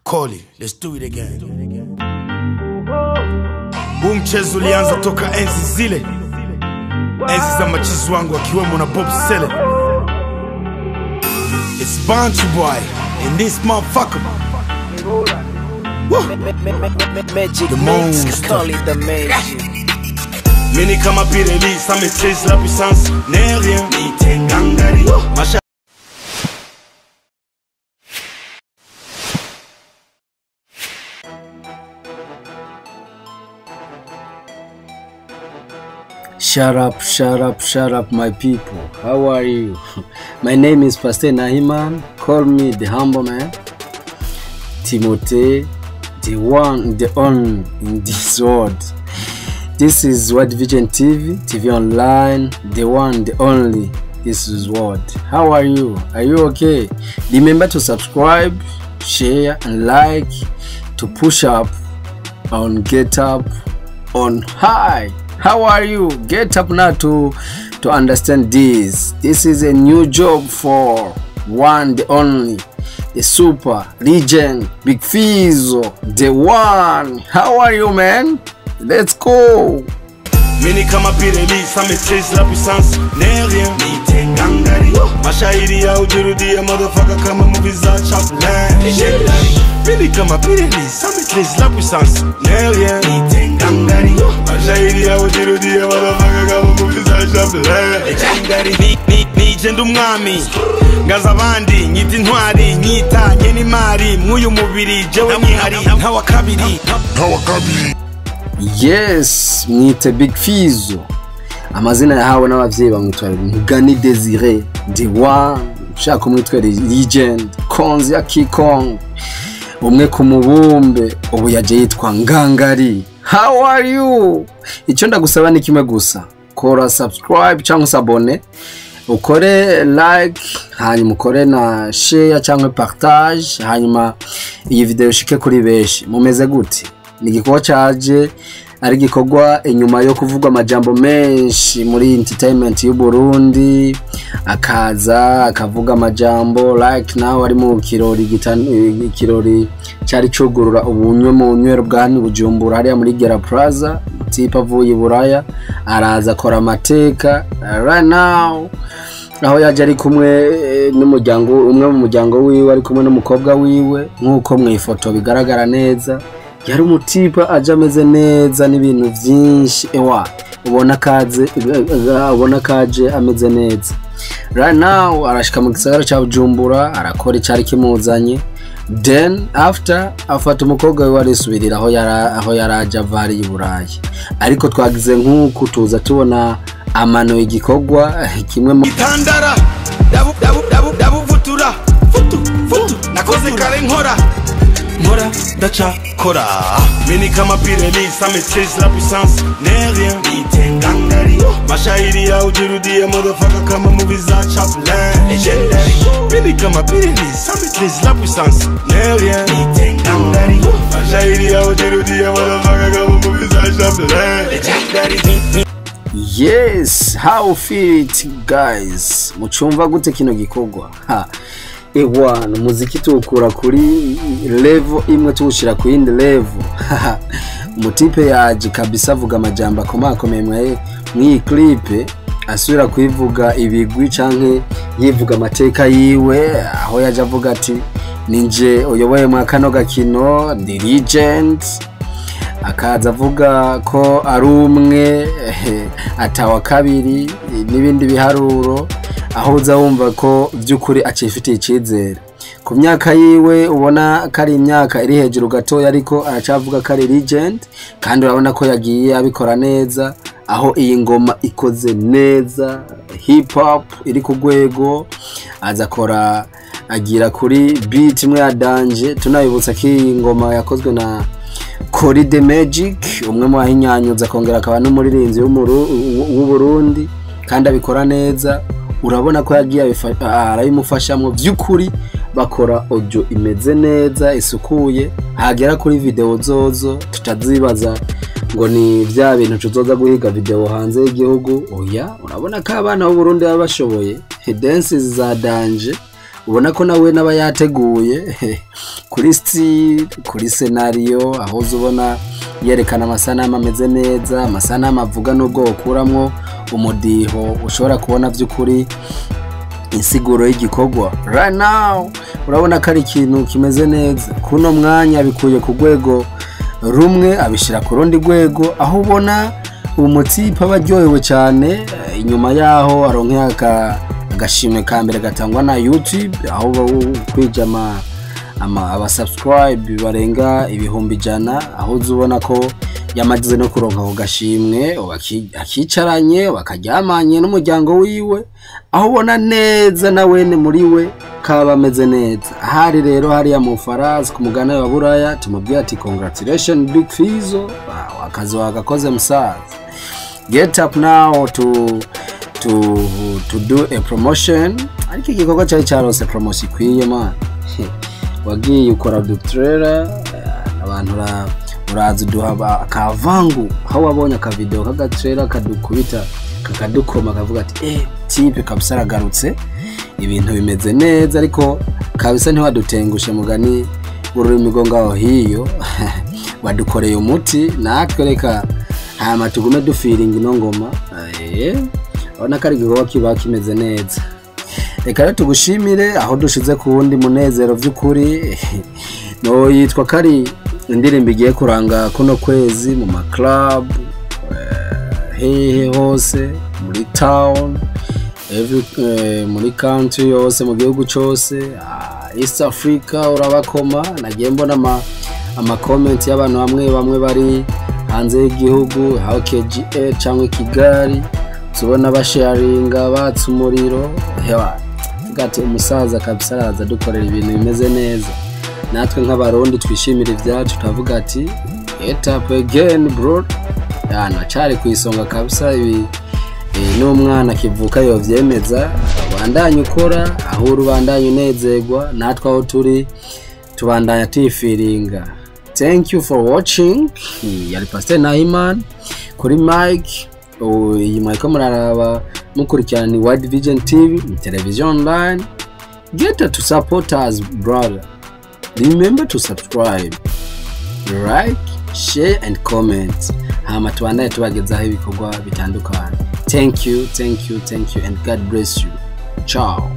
Call it, let's do it again. Huu mchezo ulianza toka enzi zile, enzi za machizi wangu akiwemo na Bob Sele. It's Bantu Boy and this motherfucker. Woo. Magic The mix, monster. call it the magic. Mini kama Pirelli, ça maîtrise la puissance, n'est rien. Nite Masha. Shut up, shut up, shut up, my people. How are you? My name is Pastor Nahiman. Call me the humble man. Timothée, the one, the only in this world. This is World Vision TV, TV Online, the one, the only. This is world. How are you? Are you okay? Remember to subscribe, share, and like to push up on Get Up on High. How are you? Get up now to understand this. This is a new job for one, the only, the super legend, Big Fizzo, the one. How are you, man? Let's go. Mini kama Pirelli, ça maîtrise la puissance, n'est rien. Nite gangari. Mashairi ya ujirudia, motherfucker kama movie za Chaplin. Legendary. Mini kama Pirelli, ça maîtrise la puissance, n'est rien. Nite gangari. Mashairi ya ujirudia, motherfucker kama movie za Chaplin. Legendary. Nije ndi umwami, ngaza abandi, nyita intwari, nyita nyenimari, mw'uyu mubiri, jewe nyihari, ntawa kabiri. Yes, mwite Big Fizzo. Amazina yahawe n'abavyeyi bamwitwa Mugani Desire, the one, ushaka kumwitwa legend, Konzi ya Kikong, umwe ku mubumbe, ubu yaje yitwa Ngangari. How are you? Icyo ndagusaba ni kimwe gusa. Kora subscribe cyangwa s'abonner, ukore like, hanyuma ukore na share cyangwa partage, hanyuma iyi video ishike kuri benshi. Mumeze gute? Ni igikorwa caje ari igikorwa inyuma yo kuvuga amajambo menshi muri entertainment y'u Burundi, akaza akavuga amajambo like nawe ari mu kirori ikirori cyari cugurura ubunywe mu nywero bwa hano i Bujumbura hariya muri Gera Plaza. Tipe avuye i Buraya araza akora amateka right now, aho yaje ari kumwe n'umuryango, umwe mu muryango wiwe, ari kumwe n'umukobwa wiwe nk'uko mu ifoto bigaragara neza. Yari umutipe aje ameze neza n'ibintu byinshi, ewa ubona kaje ameze neza. Right now arashika mu gisagara ca Bujumbura, arakora icari kimuzanye, then after afata umukobwa wiwe arisubirira aho yaraje ava hariya i Burayi. Ariko twagize nk'uku tuza tubona amano igikorwa kimwe mu Itandara dabu dabu dabu dabuvutura futu futu nakoze kare nkora nkora ndaca kora. Mini kama Pirelli, ça maîtrise la puissance, n'est rien. Nite ngangari. Mashairi ya ujirudia, motherfucker kama movie za Chaplin. Legendary. Mini kama Pirelli, ça maîtrise la puissance, n'est rien. Nite ngangari. Mashairi ya ujirudia, motherfucker kama movie za Chaplin. Legendary. Yes, how feel it guys? Mucumva gute kino gikorwa? Ha. Ewana, umuziki tuwukura kuri level imwe tuwushira ku yindi level. Umutipe yaje kabisa avuga amajambo akomakomeye mw'iyi clip, asubira kuivuga ibigwi canke yivuga amateka yiwe, aho yaje avuga ati ninje uyoboye mwa kano gakino, ndi legend. Akaza avuga ko ari umwe atawa kabiri n'ibindi biharuro, aho uza wumva ko by'ukuri acifitiye icyizere ku myaka yiwe. Ubona ko ari imyaka iri hejuru gatoya, ariko aracavuga ko ari legend, kandi urabona ko yagiye abikora neza, aho iyi ngoma ikoze neza, hip hop iri ku rwego, aza akora agira kuri beat imwe ya danje. Tunabibutsa ko iyi ngoma yakozwe na Kori the Magic, umwe mu bahinyanyuza akongera akaba n'umuririmbyi w'Uburundi, kandi abikora neza. Urabona ko yagiye arabimufashamwo by'ukuri, bakora audio imeze neza isukuye, hagera kuri video zozo tutazibaza ngo ni bya bintu tuzoza guhiga video hanze y'igihugu. Oya, urabona ko abana b'Uburundi baba bashoboye dances za danje. Ubona ko nawe naba yateguye kuri style, kuri scenario, aho ubona yerekana amasanamu ameze neza, amasanamu avuga n'ubwo ukuramwo umudiho ushobora kubona by'ukuri insiguro y'igikorwa. Right now urabona ko ari ikintu kimeze neza. Kuno mwanya abikuye ku rwego rumwe abishyira ku rundi rwego, aho ubona umutipe aba aryohewe cyane inyuma yaho aronkeye agashimwe ka mbere gatangwa na YouTube, aho kwija ama aba subscribe barenga 100,000, aho uza ubona ko yamaze no kuronka ako gashimwe, akicaranye bakaryamanye n'umuryango wiwe, aho ubona neza na wene muri we kaba ameze neza. Ahari rero hariya mu Faransa ku mugabane wa Buraya, tumubwira ati: "Congratulation, Big Fizzo. Wow, akazi wagakoze musaza. Get up now to do a promotion." Ariko igikorwa cyari cyarose promotion ikwiye, man. Wagiye ukora dutrailer, abantu uraza uduha akavangu, aho wabonye akavideo k'agatrailer kadukubita kakadukoma, kavuga ati: "Eh, type kabisa aragarutse, ibintu bimeze neza." Ariko kabisa ntiwadutengushe, mugani w'ururimi rwo ngaho hiyo, wadukoreye umuti. Natwe reka hama tugume dufiringa ino ngoma. Urabona ko ari igikorwa kiba kimeze neza. Reka rero tugushimire aho dushize ku wundi munezero by'ukuri. No yitwa ko ari indirimbo igiye kuranga kuno kwezi mu ma club, hehe hose muri town, every, muri country yose, mu gihugu cyose, East Africa urabakoma. Nagiye mbona ama comment y'abantu bamwe bamwe bari hanze y'igihugu, aho KGA cyangwa Kigali tubona basharinga batsa umuriro. Hewa, tuvuga ati umusaza kabisa araza dukorera ibintu bimeze neza. Natwe nk'Abarundi twishimira ibyacu, turavuga ati: "Get up again, bro." Yana cari ku isonga kabisa. Ibi n'umwana akivuka yovyemeza. Ubandanye ukora aho uri, ubandanye unezerwa, natwe aho turi tubandanya tuyifiringa. Thank you for watching. Yari Pastor Nahiman kuri mic. Iyi mwariko muraraba mukurikirana ni World Vision TV, television online. Get to support us, brother. Remember to subscribe, like, share and comment, hama tubandanye tubagezaho ibikorwa bitandukanye. Thank you, thank you, thank you and God bless you. Ciao.